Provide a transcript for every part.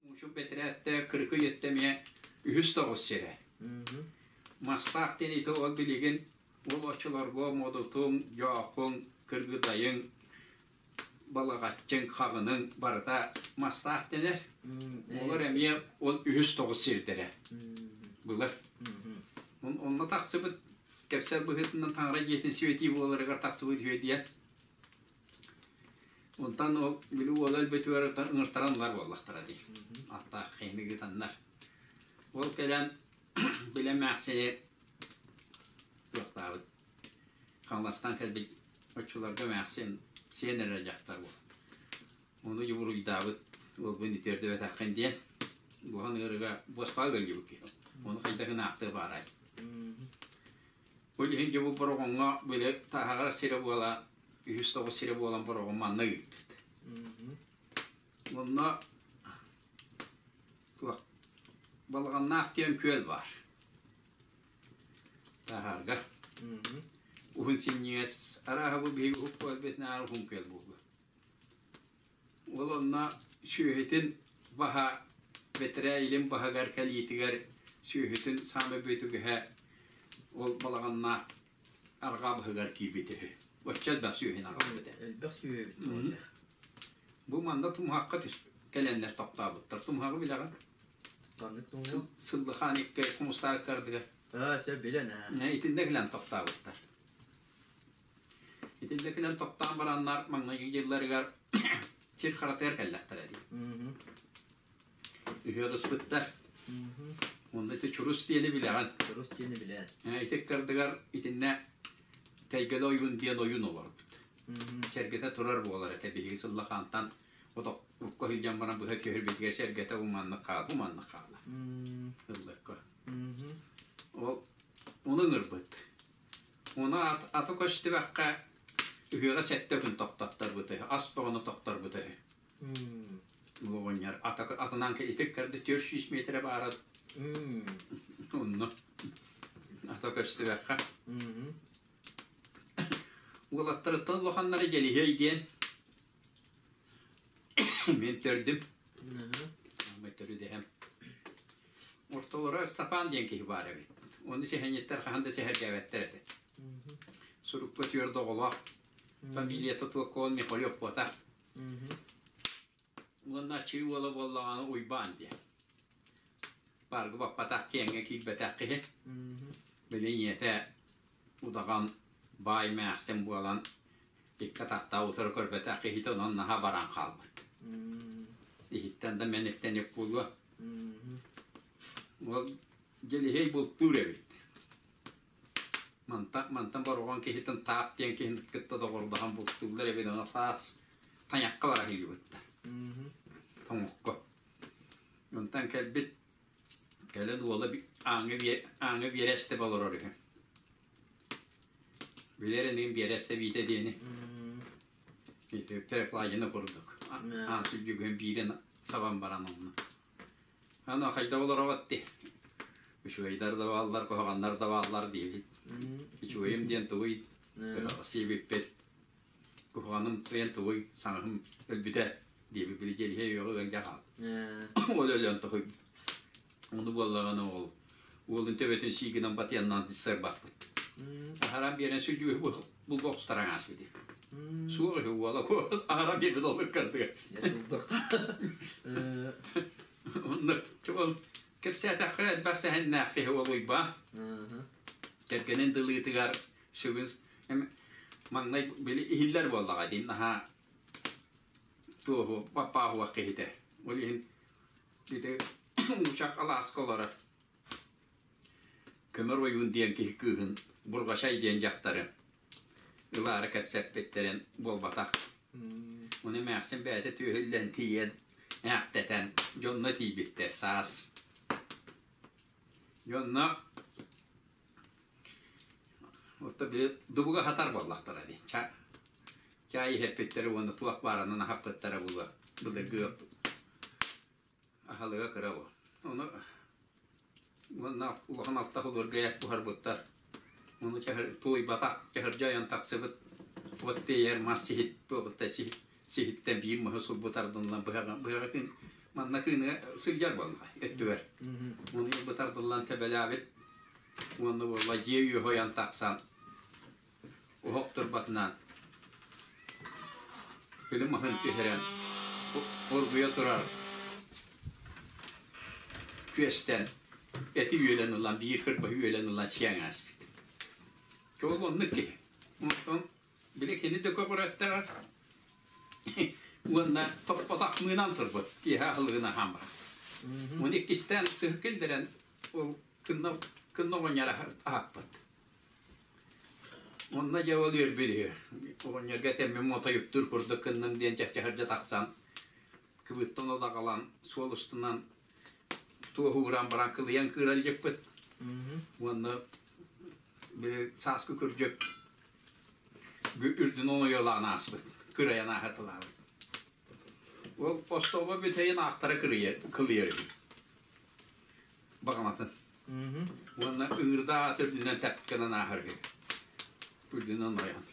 Мушу бэтэрээттэ Кырыкый өттө эмиэ үһүс тоҕус сирэ. Мастаах диэн ити ол билигин ол оччолорго Модутуҥ, Дьоохуҥ, Кыргыдайыҥ, Балаҕаччыҥ, Хаҕыныҥ барыта мастаах дэнэр. Олор эмиэ ол үһүс тоҕус сирдэрэ былыр. Онно тахсыбыт кэпсэл быһыытынан таҥара дьиэтин сибэтии буоларыгар тахсыбыт үһү диэн Онтон ол били уола өлбүтүгэр ыҥыртаран ылар буоллахтара дии. Аттаах киһини ыытаннар. Ол кэлэн били эмээхсини туохтаабыт Хаҥаластан кэлбит оччолорго эмээхсин сиэн эрэр дьахтар буол. Ону дьубуруйдаабыт уолбун үтүөрдүбэтэххин диэн улахан ыарыыга буоспаҕа ыалдьыбыт киһи. Ону хайдах гынаахтыы баарай. Ол иһин дьэ бу Бороҕоҥҥо били таһаҕар сирэ буола үһүс тоҕус сирэ буолан Бороҕон манна ыыппыт. Онно туох Балаҕаннаах диэн күөл баар. Таһаарга. Уһун синньигэс арааһа бу биһиги уһук күөлбүтүнээҕэр уһун күөл буолуо. Ол онно сүөһүтүн баһа бэтэрээ илин баһыгар кэлиитигэр сүөһүтүн саамай бүөтүгэһэ ол балаҕаннаах арҕаа баһыгар киирбит үһү. Оччо элбэх сүөһүнү аҕалбыт этэ. Элбэх сүөһү эбит буолла. Бу манна тумуһахха түс кэлэннэр тохтообуттар. Тумуһаҕы билэҕин? Ханнык тумуһах? Сыллыхаан икки хомустаах ардыгар. Аа, сөп билэн аа. Итиннэ кэлэн тохтообуттар. Итиннэ кэлэн тохтоон бараннар маҥнайгы дьылларыгар сир харатыгар кэллэхтэрэ дии. Үһүө ыспыттар. Онно ити чурус диэни билэҕин. Чурус диэни билээн. Ити ыккардыгар итиннэ Тэйгэлэ ойуун диэн ойуун олорбут. Сэргэтэ турар буолар этэ биһиги сыллахаантан отокко сылдьан баран быһа түһэрбитигэр сэргэтэ уманнык хаала, уманнык хаала. Ыллыкка. Ол ону ыҥырбыт. Ону аты көстүбэххэ үһүөҕэ сэттэ күн тохтотторбута үһү, ас бөҕөнү тохторбута үһү. Оҕонньор атынан итик кэрдэ 400 метрэ баара онно ата көстүбэххэ. Уолаттарыттан улаханнара Дьэлиһиэй диэн мин төрдүм. Төрүдэһэм. Ортолоро Ыстапаан диэн киһи баар эбит. Ону сэһэнньиттэр хаһан да сэһэргээбэттэр этэ. Сурукка түөрт оҕолоох. Фамилията Туоккоон Михалев буота. Уонна аччыы уола буоллаҕына Уйбаан диэн. Баарга баппатах, киэҥҥэ киирбэтэх киһи. Били ийэтэ удаҕан баай эмээхсин буолан икки атахтаах утары көрбөтөх киһитэ онон наһаа баран хаалбыт. Иһиттэн да мэниктэн үк буолуо. Ол Дьэлиһиэй бултуур эбит. Мантан, мантан Бороҕон киһитин Таап диэн киһини кытта доҕордоһон бултууллар эбит, ону саас тайахха бара сылдьыбыттар. Тоҥокко. Онтон кэлбит, кэлэн уола ааҥҥа, ааҥҥа биэрэстэ олорор үһү. Билэр инигин биэрэстэ биитэ диэни. Перекладина курдук. Аан сүлдьүгүн биирин сабан баран онно. Аны хайдах олоробот дии. Үчүгэйдэр да бааллар, куһаҕаннар да бааллар диэбит. Үчүгэйим диэн тугуй? Сиэбиппит. Куһаҕаным диэн тугуй? Саҥаһым өлбүтэ диэбит. Били дьэлиһэ үөҕэ ыалдьа хаал. Ол өлөн тоһуйбут. Ону буоллаҕына ол уолун төбөтүн сиигинэн батыйаннан сырбаппыт. Аһаран биэрэн сүдьүөһү булга охстаран ааспыт. Суох үһү уола куос аһаран биэрбит олук кардыга. Онно ол кэпсээтэххэ элбэх сэһэннээх киһи ол Уйбаан. Кэргэнин дылыытыгар сүгүн маҥнай били иһиллэр буоллаҕа дии наһаа туоһу паппааһуах киһитэ. Ол иһин ити уучах алааска олорор Көмөр ойуун диэн киһи кыыһын Бурҕачай диэн дьахтары ылаары кэпсэппиттэрин буолбатах. Ону эмээхсин бэйэтэ түөһүллэн тиийэн ээхтэтэн дьонно тиийбиттэр саас. Дьонно Отто били дубуга хатар буоллахтара дии. Чай иһэппиттэрэ уонна туох баарынан аһаппыттара буолуо. Былыргы аһылыга кыра буо. Ону уонна улахан алта хулуурга эт буһарбыттар. Ону тулуйбатах чаһырдьа ойон тахсыбыт от тиэйэр мас сиһит туобутта сиһиттэн биир маһы сулбу тардынна быһаҕытын Манна кыыныга сылдьар буолла өттүгэр. Уну бытардыллан тэбэлээбит уонна буолла дьиэ үөһэ ойон тахсан оһох турбатынан күлүм аһын түһэрэн оргуйа турар күөстэн эти үөлэн ылан биир кырбаһы үөлэн ылан сиэн ааспыт. Ол оннук киһи. Онтон били кини да көҕүрэттэҕэр уонна топпотох мыынан турбут киэһэ аһылыгын аһаан баран. Уон иккистээн сыһы киллэрэн ол кынна кынна оҕонньор аһаппыт. Онно дьэ ол үөрбүт үһү. Оҕонньорго этэммин мотойуктуур курдук гынным диэн чэпчэхирдьэ тахсан кыбыттан одаҕалан суол устунан туоһууран баран кылыйан кыыралдьыппыт. Уонна били сааскы күрдьүк үрдүн оҥойолоон ааспыт, кырайан ааһыталаабыт. Ол остуолба бүтэйин аахтара кылыйар үһү. Баҕанатын. Уонна ыҥырдаах үрдүнэн тэпкэнэн ааһар үһү. Үрдүнэн ойон.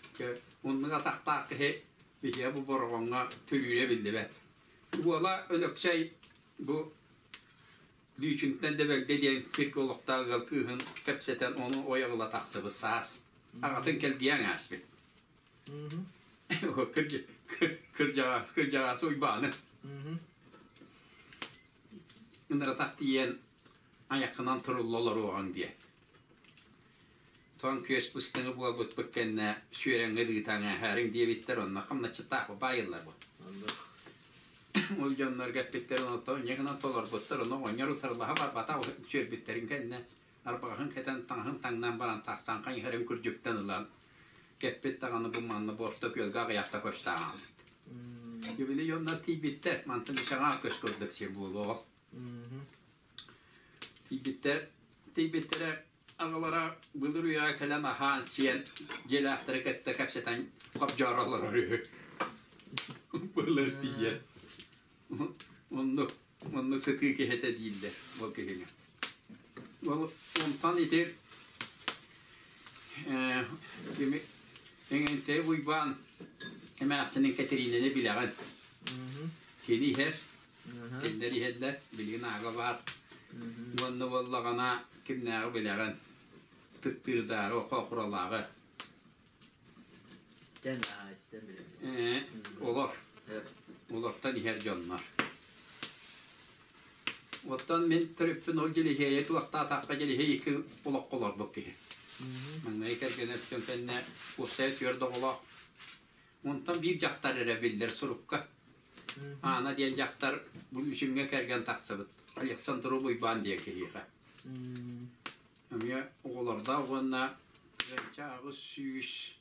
Оннук атахтаах киһи биһиэ бу Бороҕоҥҥо төрүүрэ биллибэт. Уола Өлөксөй бу Лүүчүнтэн Дэбэгдэ диэн сиргэ олохтоох ыал кыыһын кэпсэтэн ону ойоҕула тахсыбыт саас. Аҕатын кэлгийэн ааспыт. Кырдьаҕас, кырдьаҕас Уйбааны. Ыныратах тиийэн айаххынан турулла олоруоҕуҥ диэн. Тоҥ күөс быстыҥы буолбуппут кэннэ сүөрэҥҥэ ыытаҥ ааһаарыҥ диэбиттэр онно хамначчыттаах баайыллар бу. Ол дьоннорго эппиттэрин оттон инньэ гынан толорбуттар, ону оҕонньор утарылаһа барбатах сүөрбүттэрин кэннэ арбаҕаһын кэтэн таҥаһын таҥнан баран тахсан хайыһарын күрдьүктэн ылан кэппит даҕаны бу манна бу орто күөлгэ аҕыйахта көстө хаалбыт. Били дьоннор тиийбиттэр, мантан үчэҕэ көс курдук сир буолуоҕа. Тиийбиттэр, тиийбиттэрэ аҕалара былыр үйэҕэ кэлэн аһаан-сиэн, дьиэлээхтэри кытта кэпсэтэн хобдьоро олорор үһү. Былыр тиийэн. Оннук, оннук сытыы киһи этэ дииллэр ол киһини. Ол онтон ити кими Эҥэнтэй Уйбаан эмээхсинин Кэтириинэни билэҕин. Кини иһэр, кинилэр иһэллэр, билигин аага баар. Уонна буоллаҕына кимнээҕи билэҕин? Тыттыырдааҕы, хоохуралааҕы. Истэн, истэн билэбин. Олор. Олортон иһэр дьоннор. Оттон мин төрүппүн ол Дьэлиһиэйи туохтаатахха Дьэлиһиэй икки олоххо олорбут киһи. Маҥнай кэргэнэ өттүн кэннэ уопсайа түөрт оҕолоох. Онтон биир дьахтар эрэ биллэр сурукка. Аана диэн дьахтар бу үчүҥҥэ кэргэн тахсыбыт. Александров Уйбаан диэн киһиэхэ. Эмиэ оҕолордоох уонна 1810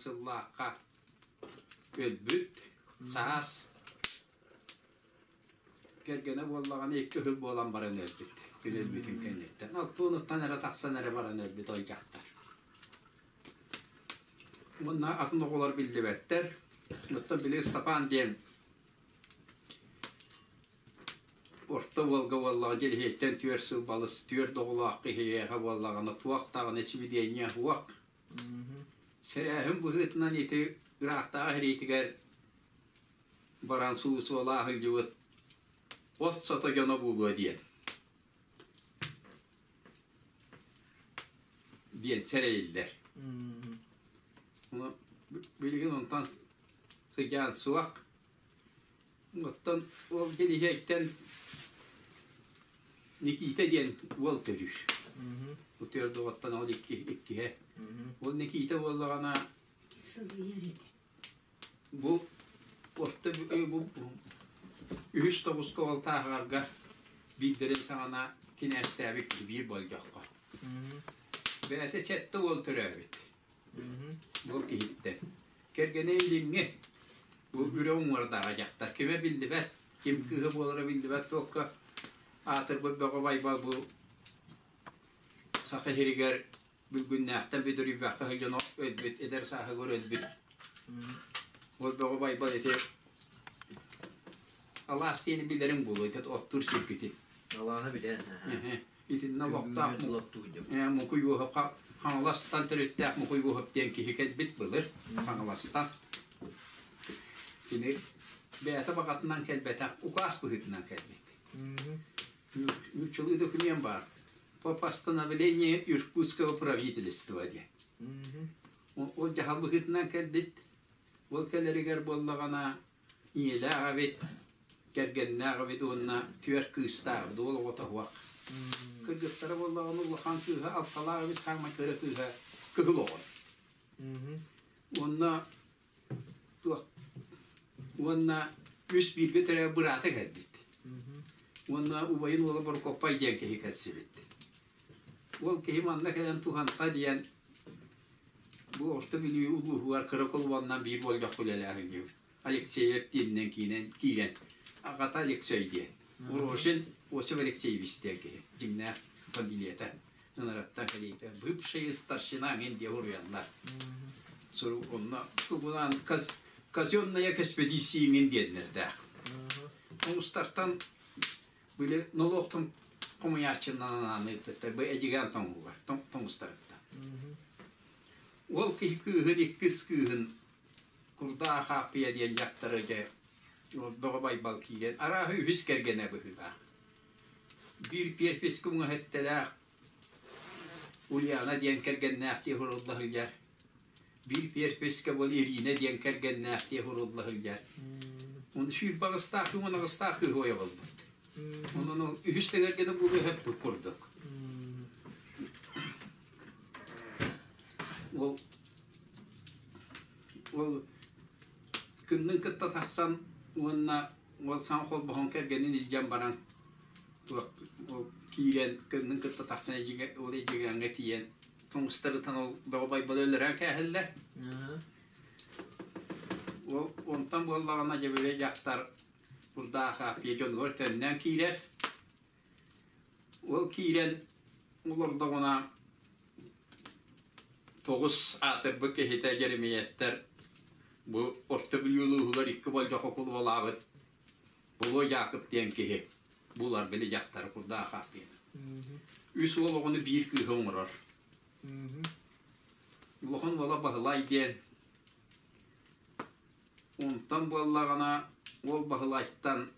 сыллаахха өлбүт. Саас кэргэнэ буоллаҕына икки ыһыл буолан баран өлбүт. Күн өлбүтүн кэнниттэн. Алтуонуттан эрэ тахсан эрэ баран өлбүт ой дьахтар. Уонна атын оҕолор биллибэттэр. Оттон били Ыстапаан диэн орто уолга буоллаҕа Дьэлиһиэйтэн түөрт сыл балыс түөрт оҕолоох киһиэхэ буоллаҕына туох даҕаны сибидиэнньэ суох. Сэрээһин быһыытынан ити ыраахтааҕы сэриитигэр баран суусуолаах сылдьыбыт от сото дьоно буолуо диэн диэн сэрэйиллэр. Билигин онтон сыдьаан суох. Оттон ол Дьэлиһиэйтэн Никита диэн уол төрүүр. Утуйар доҕоттон ол икки иккиһэ. Ол Никита буоллаҕына бу орто бу үһүс тоҕуска ол тааһаҕарга биирдэрин саҕана кинээстээбит биир болдьоххо. Бэйэтэ сэттэ уол төрөөбүт. Бу киһиттэн. Кэргэнэ илиҥҥи. Бу үрэ уҥуордааҕа дьахтар. Кимэ биллибэт, ким кыыһа буолара биллибэт туокка аатырбыт Бөҕө Байбал бу Саха сиригэр Бүлгүннээхтэн бүдүрүйбэххэ сылдьан өлбүт, эдэр сааһыгар өлбүт. Ол Бөҕө Байбал ити алаас диэни билэриҥ буолуо, ити оттуур сиргитин. Алааһы билэн. Итиннэ олохтоох Мукуй Уоһапка Хаҥаластан төрүттээх Мукуй Уоһап диэн киһи кэлбит былыр Хаҥаластан. Кини Бэйэтэ баҕатынан кэлбэтэх, укаас быһыытынан кэлбит. Нууччалыы документ баар. По постановлению Иркутского правительства диэн. Ол дьаһал быһыытынан кэлбит. Ол кэлэригэр буоллаҕына ийэлээх эбит, кэргэннээх эбит уонна түөрт кыыстаах эбит, уол оҕото суох. Кыргыттара буоллаҕына улахан кыыһа алталаах эбит, саамай кыра кыыһа кыһыл оҕо. Уонна туох уонна үс бииргэ төрөөбүт быраата кэлбит. Уонна убайын уола Борукуоппай диэн киһи кэлсибит. Ол киһи манна кэлэн туһанта диэн бу Орто Бүлүү улууһугар кыра кулубаннан биир болдьох үлэлээһин диэбит. Алексеев диэнинэн киинэн киирэн аҕата Алексей диэн. Урожин Осип Алексеевич диэн киһи дьиҥнээх фамилията. Ыныраттан кэлиитэ бывший старшина мин диэ уруйаллар. Сурук онно тугунан казенная экспедиция мин диэннэрдээх. Тоҥустартан били нолуоктун хомуйааччынан анаан ыыппыттар бу Эдьигээн тоҥугар тоҥустарыттан. Ол киһи кыыһын иккис кыыһын Курдаах Ааппыйа диэн дьахтары дьэ Бөҕө Байбал киирэн арааһы үһүс кэргэнэ быһыылаах. Биир пиэрпискэ уҥаһытталаах Ульяна диэн кэргэннээх дии сурулла сылдьар. Биир пиэрпискэ буол Ирина диэн кэргэннээх дии сурулла сылдьар. Оны сүүрбэ аҕыстаах 18-таах кыыһы ойо буолбут. Онон ол үһүс да кэргэнэ буолуо сөп курдук. Ол ол кыннын кытта тахсан уонна ол саҥа холбоһон кэргэнин илдьэн баран туох ол киирэн кыннын кытта тахсан ол эдьигээҥҥэ тиийэн тоҥустарытан ол бөҕө байбалы өлөрөн кээһэллэр. Ол онтон буоллаҕына дьэбилэ дьахтар Курдаах Ааппыйа дьонугар төннөн киирэр. Ол киирэн олордоҕуна тоҕус аатырбыт киһитэ Дьэримийэттэр бу Орто Бүлүү улууһугар икки болдьоххо кулубалаабыт Болуо Дьаакып диэн киһи булар били дьахтары Курдаах Ааппыйаны. Үс уол оҕону биир кыыһы оҥорор. Улахан уола Баһылай диэн Онтон буоллаҕына уол Баһылайтан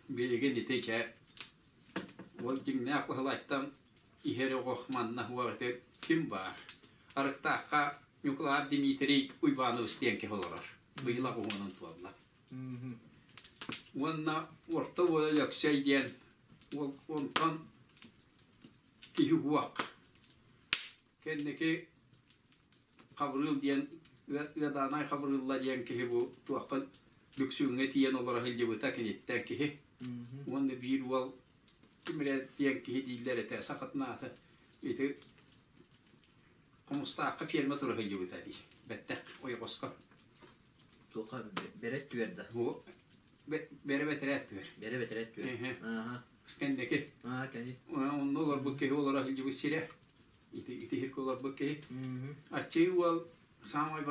билигин ити чэ уол дьиҥнээх Баһылайтан иһэр оҕо манна уох ити ким баар? Арыктаахха Ньукулаап Дмитрий Уйбаанабыс диэн киһи олорор. Быйыл аҕыһуонун туолла. Уонна орто уола Өлөксөй диэн уол онтон киһи уох. Кэнники Хабырыыл диэн Ыадаанай Хабырыылла диэн киһи бу туохха Лүксүҥҥэ тиийэн олоро сылдьыбыта киниттэн киһи. Уонна биир уол ким эрэ диэн киһи дииллэр этэ сахатын аата ити Хомустаахха ферма тура сылдьыбыта дии. Бэттэх ойоҕоско. Туохха бэрэ түгэр да? Бэрэ бэтэрээт түгэр. Бэрэ бэтэрээт түгэр. Кэнники. Онно олорбут киһи олоро сылдьыбыт сирэ. Ити ити олорбут киһи. Аччыгый уол саамай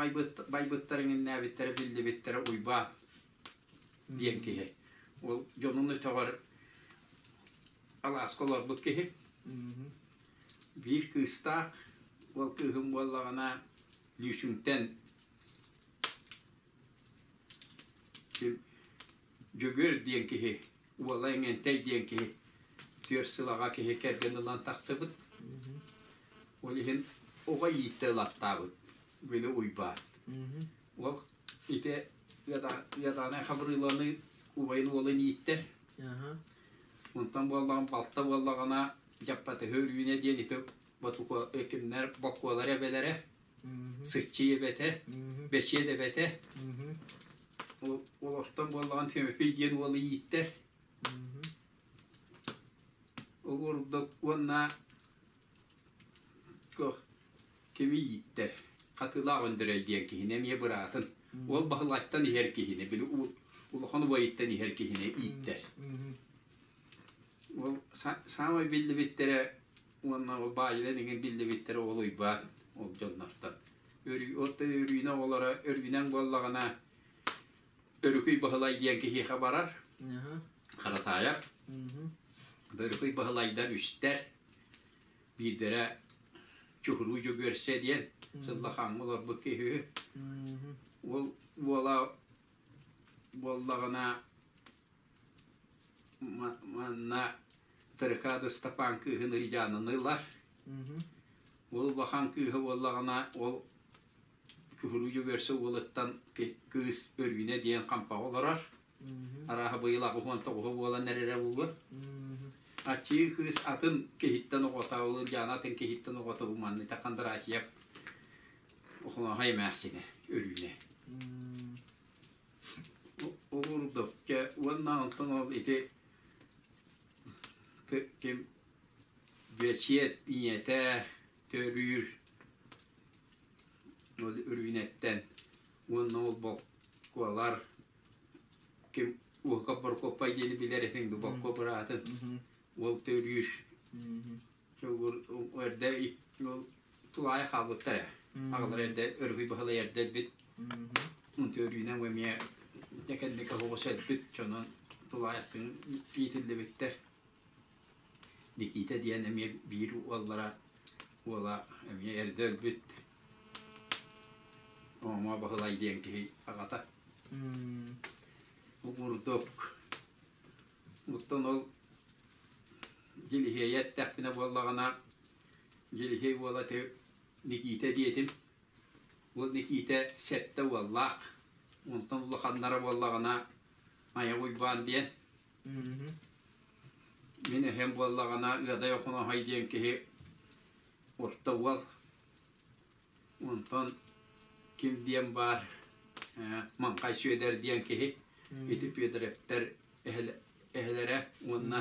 байбыттар иҥиннээбиттэрэ биллибиттэрэ Уйбаан диэн киһи. Ол дьонун өтөҕөр алааска олорбут киһи. Биир кыыстаах, ол кыыһым буоллаҕына Лүүчүнтэн Дьөгүөр диэн киһи, уола Эҥэнтэй диэн киһи түөрт сыл аҕа киһи кэргэн ылан тахсыбыт. Ол иһин оҕо ииттэ ылаттаабыт, били Уйбаан. Ол ити Ыадаанай Хабырыыланы убайын уолун ииттэр. Онтон буоллаҕына балта буоллаҕына Дьаппатыһы Өрүүнэ диэн ити кинилэр бокуолар эбэлэрэ Сыччыы эбэтэ, Бэчиэт эбэтэ, олортон буоллаҕын Түмэпий диэн уолу ииттэр. Ол курдук уонна кими ииттэр? Хатыылаах Өндөрөй диэн киһини эмиэ быраатын. Уол Баһылайтан иһэр киһини, били улахан убайыттан иһэр киһини ииттэр. Ол саамай биллибиттэрэ уонна ол баайынан иҥин биллибиттэрэ ол Уйбаан ол дьоннортон. Орто Өрүүнэ оҕолоро Өрүүнэҥ буоллаҕына Өрүкүй Баһылай диэн киһиэхэ барар. Харатаайап. Өрүкүй Баһылайдар үстэр. Биирдэрэ Чуһуруу Дьөгүөрсэ диэн сыллахааҥҥа олорбут киһи үһү. Ол уола буоллаҕына манна Тырыкаады Ыстапаан кыыһын Ылдьаананы ылар. Ол улахан кыыһа буоллаҕына ол Күһүрүү Дьөгүөрсэ уолуттан кыыс Өрүүнэ диэн хампаҕа олорор. Арааһа быйыл 89 буолан эрэрэ буолуо. Аччыы кыыс атын киһиттэн оҕото, ол Ылдьаана атын киһиттэн оҕото бу манна Кондратьев Охоноһой эмээхсинэ Өрүүнэ. Уурдук дьэ уонна онтон ол ити ким Бэчиэт ийэтэ төрүүр ол Өрүүнэттэн уонна ол боккуолар ким Уһука Борокуоппай диэни билэр этиҥ дуу Боккуо быраатын уол төрүүр эрдэ ол тулаайах хаалбыттар ээ. Аҕалара эрдэ Өрүһүй Баһылай эрдэ өлбүт. Төрүүнэн эмиэ дьэ кэнники оҕус өлбүт дьонун тулаайахтыын иитиллибиттэр. Никита диэн эмиэ биир уоллара уола эмиэ эрдэ өлбүт. Омо Баһылай диэн киһи аҕата. Бу курдук оттон ол Дьилиһиэйи эттэхпинэ буоллаҕына Дьилиһиэй уола ити Никиитэ диэтим. Ол Никиитэ сэттэ уоллаах. Онтон улаханнара буоллаҕына Майа Уйбаан диэн. Мин эһэм буоллаҕына Ыадай Охоноһой диэн киһи орто уол. Онтон ким диэн баар Маҥхай Сүөдэр диэн киһи ити Федоровтар эһэлэрэ уонна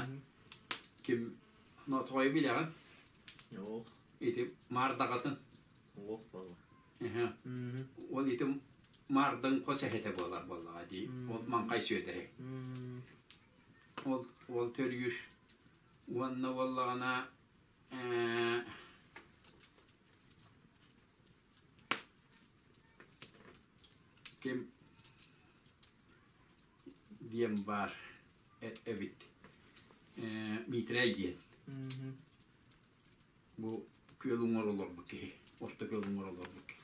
ким Нотоҕойу билэҕин? Суох. Ити маардаҕатын. Суох буолла. Ол ити маардын хос эһэтэ буолар буоллаҕа дии. Ол Маҥхай Сүөдэри. Ол ол төрүүр уонна буоллаҕына Ким диэн баар эбит Митрэй диэн бу күөл уҥуор олорбут киһи орто күөл уҥуор олорбут киһи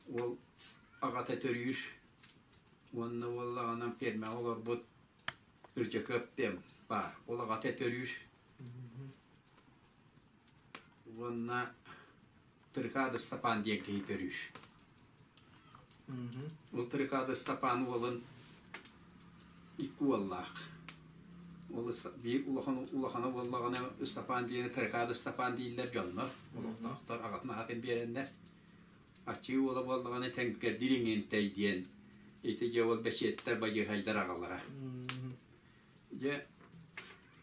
уол аҕата төрүүр уонна уоллаҕынан фермаҕа олорбут Ырдьакыап диэн баар ол аҕата төрүүр уонна Тырыкаада Ыстапаан диэн киһи төрүүр. Ол Тырыкаада Ыстапаан уолун икки уоллаах. Ол биир улахан улахана буоллаҕына Ыстапаан диэни Тырыкаада Ыстапаан дииллэр дьоннор, олохтоохтор аҕатын аатын биэрэннэр. Аччыы уола буоллаҕына Тэҥкэрдиир Иҥинтэй диэн ити дьэ ол бэсиэттэр бадьыһайдар аҕалара. Дьэ,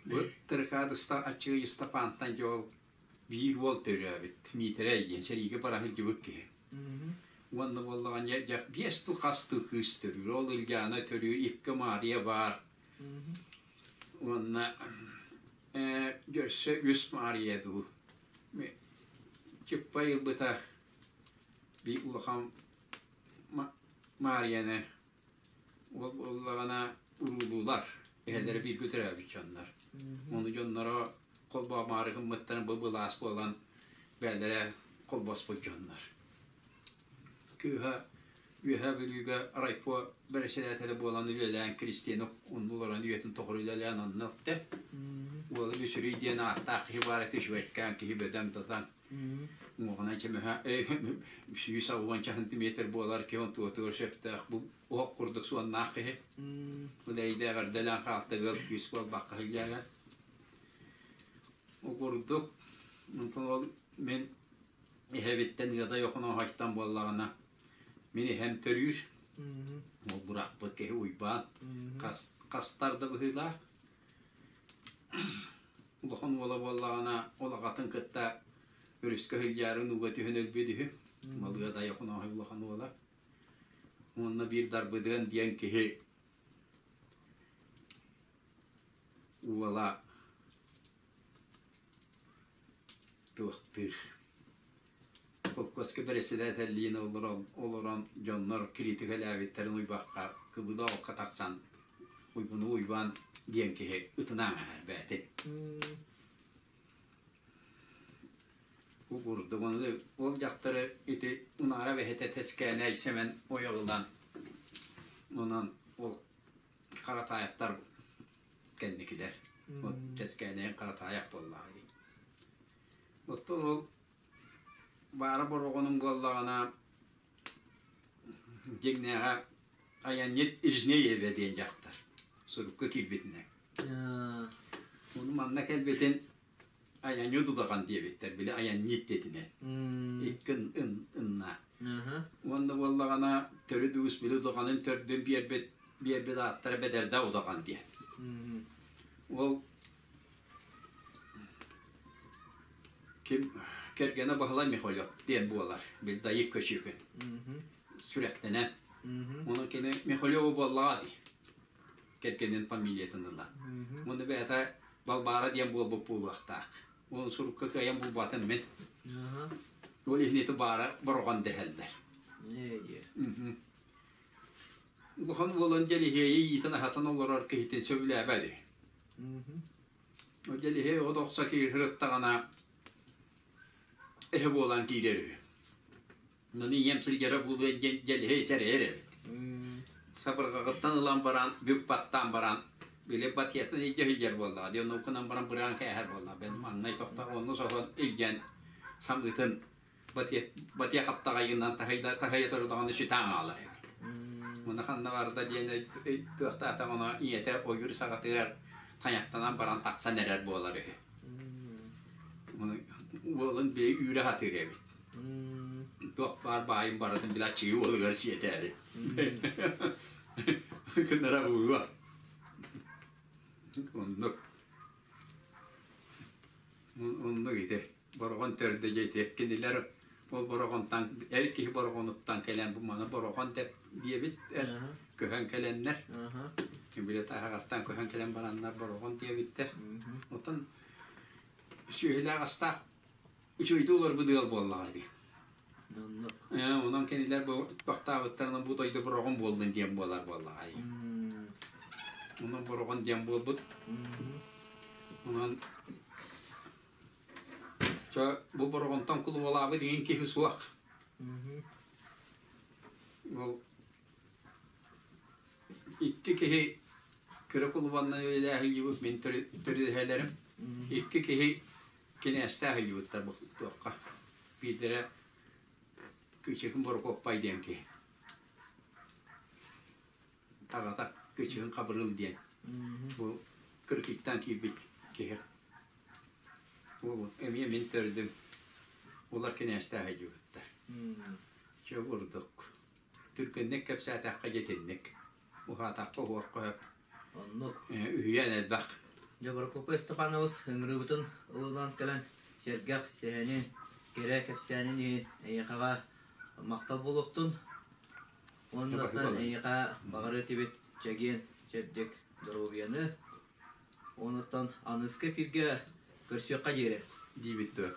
бу Тырыкаадыста Аччыгый Ыстапаантан дьэ ол биир уол төрөөбүт, Миитэрэй диэн сэриигэ бара сылдьыбыт киһи. Уонна буоллаҕына дьэ биэс туу хас туу кыыс төрүүр. Ол Ильяна төрүүр, икки Маарыйа баар. Уонна өссө үс Маарыйа дуу. Чыппай ылбыта биир улахан Маарыйаны Ол буоллаҕына уруулуулар, эһэлэрэ бииргэ төрөөбүт дьоннор. Ону дьонноро холбоомоору гыммыттарын бу былаас буолан бэйэлэрэ холбоспут дьоннор. Кыыһа Үөһээ Бүлүүгэ райпо бэрэссэдээтэлэ буолан үлэлээн Кристина онно олорон үйэтин тухары үлэлээн онно өттө. Уола Бүсүрүй диэн ааттаах киһи баар этэ үчүгэйкээн киһи бөдөҥ-татан Уҥуоҕунан чөмөһө 160 сантиметр буолар киһи онтуотугар сөптөөх бу уһук курдук суоннаах киһи. Үлэйдээх эрдэлээн хаалта ыал күүс буолбакка сылдьара. Ол курдук онтон ол мин эһэбиттэн ыадай Охонооһойтон буоллаҕына мин эһэм төрүүр. Ол бырахпыт киһи Уйбаан хастар да быһыылаах. Улахан уола буоллаҕына, ол аҕатын кытта өрүскэ сылдьаарын ууга түһэн өлбүт үһү. Малыадай Охонооһой улахан уола. Уонна биир Дарбыдыан диэн киһи уола туохтыыр. Холкуоска бэрэссэдээтэллиин олорон, олорон дьоннор кириитикэлээбиттэрин уйбахха кыбыла окко тахсан Уйбуну Уйбаан диэн киһи ытынаан аһар бээтин. Бу курдук ону ол дьахтары ити унаара бэһэтэ тэскээнэ Сэмэн ойоҕулан онон Ол Харатаайаптар кэнникилэр. Ол Тэскээнэйин Харатаайап буоллаҕа дии. Оттон ол баара бороҕонун буоллаҕына дьиҥнээҕэ айанньыт Изнеевэ диэн дьахтар сурукка киирбитинэн. Ону манна кэлбитин айанньыт удаҕан диэбиттэр, били айанньыт диэтинэн. Икки ынна. Уонна буоллаҕына төрүт уус били удаҕанын төрдүн биэрбит биэрбит ааттара Бэдэрдэ удаҕан диэн. Ол ким кэргэнэ Баһылай Михайлов диэн буолар, били Дайык Көчүүкүн. Сүрэхтэнэн. Ону кини Михайлова буоллаҕа дии. Кэргэнин фамилиятын ылан. Уонна бэйэтэ Балбаара диэн буолбут буолуохтаах. Ол сурукка кыайан булбатым мин. Ол иһин ити баара бороҕон дэһэллэр. Улахан уолун Дьэлиһиэйи иитэн-аһатан олорор киһитин сөбүлээбэт үһү. Ол Дьэлиһиэй от охсо киирһырыттаҕына эһэ буолан киирэр үһү. Ону ийэм сылдьара буолуо диэн Дьэлиһиэй сэрэйэр эбит. Сабырҕаҕыттан ылан баран, бүк баттаан баран, били батыйатын илдьэ сылдьар буоллаҕа дии, оннукунан баран быраан кээһэр буоллаҕа. Бэл маннай тохтох онно соһон илдьэн самыытын Батыйа хаптаҕайынан таһыйа турдаҕына сүтэн хаалар эбит. Муна ханна барда диэн туохтаатаҕына ийэтэ ойуур саҕатыгар тайахтанан баран тахсан эрэр буолар үһү. Уолун били үүрэ сатыыр эбит. Туох баар баайын барытын били аччыгый уолугар сиэтээри. Кыннара буолуо. Оннук. Оннук ити. Бороҕон төрдө дьэ ити кинилэр ол Бороҕонтон эр киһи Бороҕонуттан кэлэн бу маны Бороҕон деп диэбит эр көһөн кэлэннэр били таһаҕаттан көһөн кэлэн бараннар Бороҕон диэбиттэр. Оттон сүөһүлээх астаах үчүгэйдик олорбут ыал буоллаҕа дии. Онон кинилэр бу бахтаабыттарынан бу дойду Бороҕон буоллун диэн буолар буоллаҕа дии. Онон Бороҕон диэн буолбут. Онон Чэ, бу Бороҕонтон кулубалаабыт иҥин киһи суох. Ол икки киһи кыра кулубаннан үлэлээһиллибит мин төрүөһэлэрим. Икки киһи кинээстээх илдьибиттэр бу туохха. Биирдэрэ Кычыкын Борокуоппай диэн киһи. Аҕата Кычыгын Хабырыыл диэн бу Кырыкыйтан киирбит киһи. Ол эмиэ мин төрдүм улар кинээстээх илдьибиттэр. Чэ курдук. Түргэнник кэпсээтэххэ дьитинник. Уһаатахха уһуохха сөп. Оннук. Үһүйээн элбэх. Дьэ, Прокопий Степанович ыҥырыыбытын ылынан кэлэн сэргэх сэһэнин, кэрэ кэпсээнин иһин эйиэхэҕэ махтал буолуохтун. Уонна эйиэхэ баҕарыа этибит чэгиэн, чэбдик доруобуйаны. Онуттан аныска эфиргэ көрсүөххэ диэри. Диибит дуо?